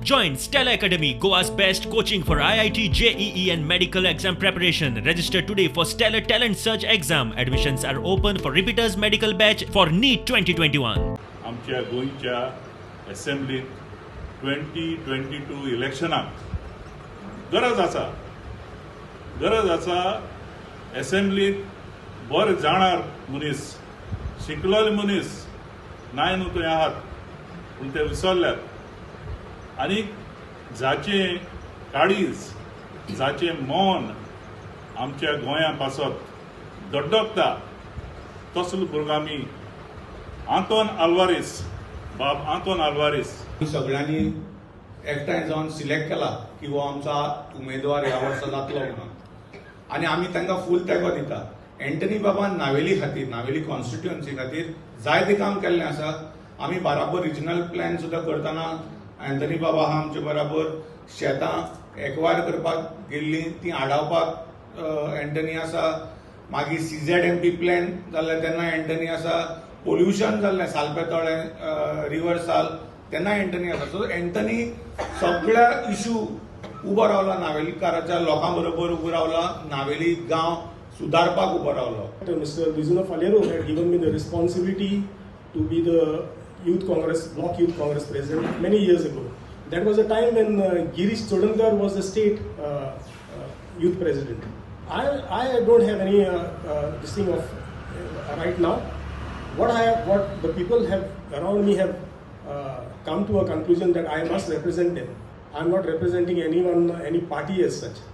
Join Stella Academy, Goa's best coaching for IIT, JEE and medical exam preparation. Register today for Stellar Talent Search exam. Admissions are open for repeaters medical batch for NEET 2021. आमच्या गोंयच्या एसेंब्लीत 2022 इलेक्शनाक गरज आसा, गरज आसा एसेंब्लीत बरे जाणार मनीस, शिकलेले मनीस नाय न्हू थंय आहात, पूण ते विसरल्यात. आनी जाचें काळीज, जाचें मन आमच्या गोंया पासत दडदडटा तसलो भुरगो आमी आंतोन आल्वारीस, बाब आंतोन आल्वारीस. सगळ्यांनी एकठांय जावन सिलेक्ट केला की हो आमचो उमेदवार ह्या वर्सा जातलो म्हणून, आनी आमी तांकां फूल तेंको दिता. एंटनी बाबान नावेली खातीर, नावेली कॉन्स्टिट्युएन्सी खातीर जायतें काम केल्लें आसा. आमी बराबर रिजनल प्लॅन सुद्दां करतना एंटनी बाबा आहा आमचे बराबर. शेतां एक्वायर करपाक गेल्लीं तीं आडावपाक एंटनी आसा. मागीर CZMP plan जाल्लें तेन्ना एंटनी आसा. पोल्युशन जाल्लें सालपेतोळें, रिवर साल, तेन्ना एंटनी आसा. सो एंटनी सगळ्या इशू उबो रावला, नावेलीकाराच्या लोकां बरोबर उबो रावला, नावेली गांव सुदारपाक उबो रावलो. Mr. Luizinho Faleiro had given me the responsibility to be the Youth Congress, Block Youth Congress President many years ago. That was a time when Girish Chodankar was the state youth president. I don't have any this thing of right now. What the people have around me have come to a conclusion that I must represent them. I am not representing anyone, any party as such.